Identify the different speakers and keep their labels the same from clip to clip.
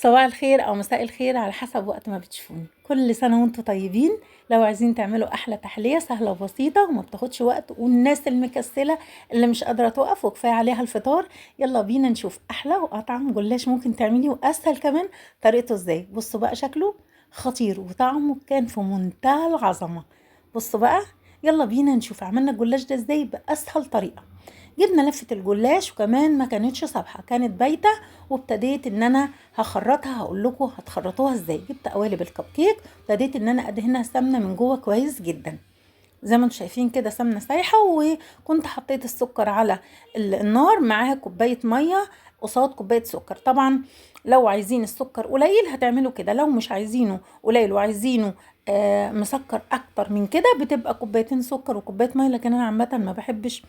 Speaker 1: صباح الخير او مساء الخير على حسب وقت ما بتشوفوني. كل سنة وانتم طيبين. لو عايزين تعملوا احلى تحلية سهلة وبسيطة وما بتاخدش وقت، والناس المكسله اللي مش قادرة تقف وكفاية عليها الفطار، يلا بينا نشوف احلى واطعم جلاش ممكن تعمليه، واسهل كمان طريقته ازاي. بصوا بقى شكله خطير وطعمه كان في منتهى العظمة. بصوا بقى يلا بينا نشوف عملنا الجلاش ده ازاي باسهل طريقه. جبنا لفه الجلاش وكمان ما كانتش صبحة، كانت بايته، وابتديت ان انا هخرطها. هقول لكم هتخرطوها ازاي. جبت قوالب الكب كيك، ابتديت ان انا ادهنها سمنه من جوه كويس جدا زي ما انتم شايفين كده، سمنه سايحه، وكنت حطيت السكر على النار معاها كوباية مية قصاد كوباية سكر. طبعا لو عايزين السكر قليل هتعملوا كده، لو مش عايزينه قليل وعايزينه مسكر اكتر من كده بتبقى كوبايتين سكر وكوبايه مية، لكن انا عامة ما بحبش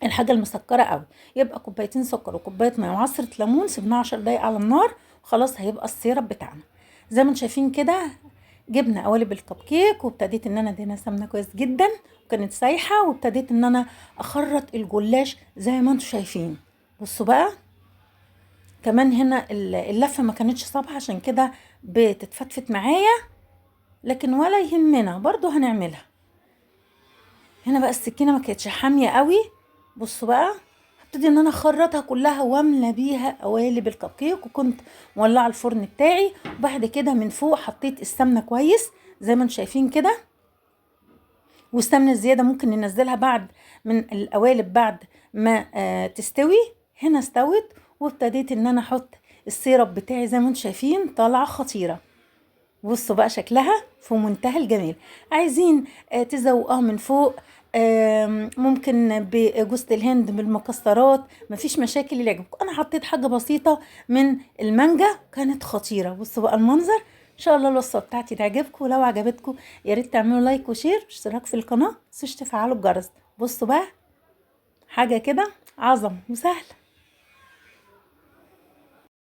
Speaker 1: الحاجة المسكره قوي. يبقى كوبايتين سكر وكوبايه مية وعصره ليمون، سيبناها 10 دقايق على النار، خلاص هيبقى ال syrup بتاعنا زي ما انتم شايفين كده. جبنا قوالب الكب كيك وابتديت ان انا ادهنها سمنه كويس جدا وكانت سايحه، وابتديت ان انا اخرط الجلاش زي ما انتم شايفين. بصوا بقى كمان هنا اللفة ما كانتش صعبة عشان كده بتتفتفت معايا، لكن ولا يهمنا برضو هنعملها. هنا بقى السكينة ما كانتش حامية قوي. بصوا بقى هبتدي ان انا اخرطها كلها واملى بيها قوالب الكب كيك، وكنت مولعه الفرن بتاعي. وبعد كده من فوق حطيت السمنة كويس زي ما انتم شايفين كده، والسمنه الزيادة ممكن ننزلها بعد من القوالب بعد ما تستوي. هنا استوت، وابتديت ان انا احط ال syrup بتاعي زي ما انتم شايفين، طالعه خطيرة. بصوا بقى شكلها في منتهى الجمال. عايزين تزوقوها من فوق، ممكن بجوزة الهند بالمكسرات، مفيش مشاكل اللي يعجبكم. انا حطيت حاجة بسيطة من المانجا كانت خطيرة. بصوا بقى المنظر. ان شاء الله الوصفة بتاعتي تعجبكم، ولو عجبتكم يا ريت تعملوا like و share واشتراك في القناة، متنسوش تفعلوا الجرس. بصوا بقى حاجة كده عظمه وسهلة.